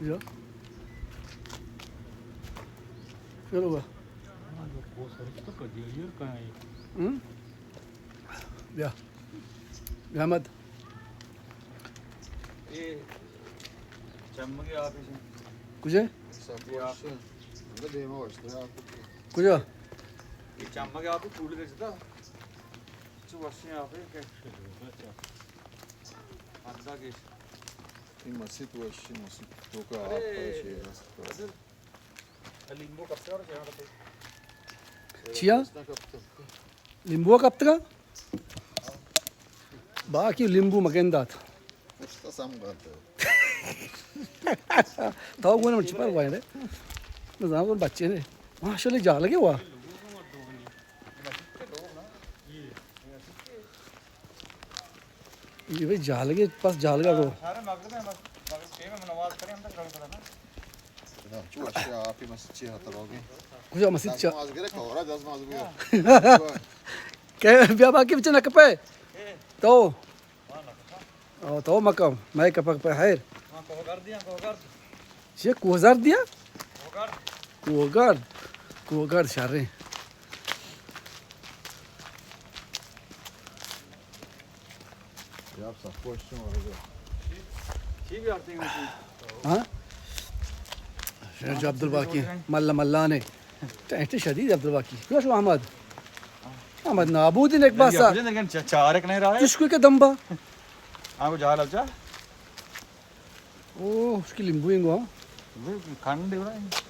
جا۔ چلو با۔ ہم؟ بیا۔ بیا احمد۔ اے چمگے آپ۔ کجا؟ اے آپ۔ کجا؟ اے چمگے آپ پول گچتا۔ چو وشیں آپ کہ۔ ادا گیش۔ اے مسیت وشیں، مسیت توکا آپ شیر است۔ چیا؟ لیمبو کپتگا؟ باقی لیمبو مگندات۔ تو گونے من چپر وای نے۔ نزاناں گون بچے نے۔ ماشاءاللہ جالگے وا۔ یہ بھائی جالگے، پس جالگا کو۔ چو اشیا آپی مسجد چی ہتر ہوگی۔ کجا مسجد چا؟ دزماز گرے کورا دزماز گرے۔ کہ بیا باقی بچے نہ کپے۔ تو۔ او تو مکم، میں کپک پہ خیر۔ چی کوزر دیا؟ کوگرد۔ کوگرد شریں۔ ہاں؟ شنو جو عبدالباقی، ملا ملانے۔ ٹینٹ شدید عبدالباقی۔ کجا شو احمد؟ احمد نابود یک باسا۔ چارک نہیں رہا ہے۔ چشکو کے دمبا۔ ہاں، کو جہال اچھا۔ او، اس کی لیمبو انگو، ہاں؟ کھنڈ ہو رہا ہے۔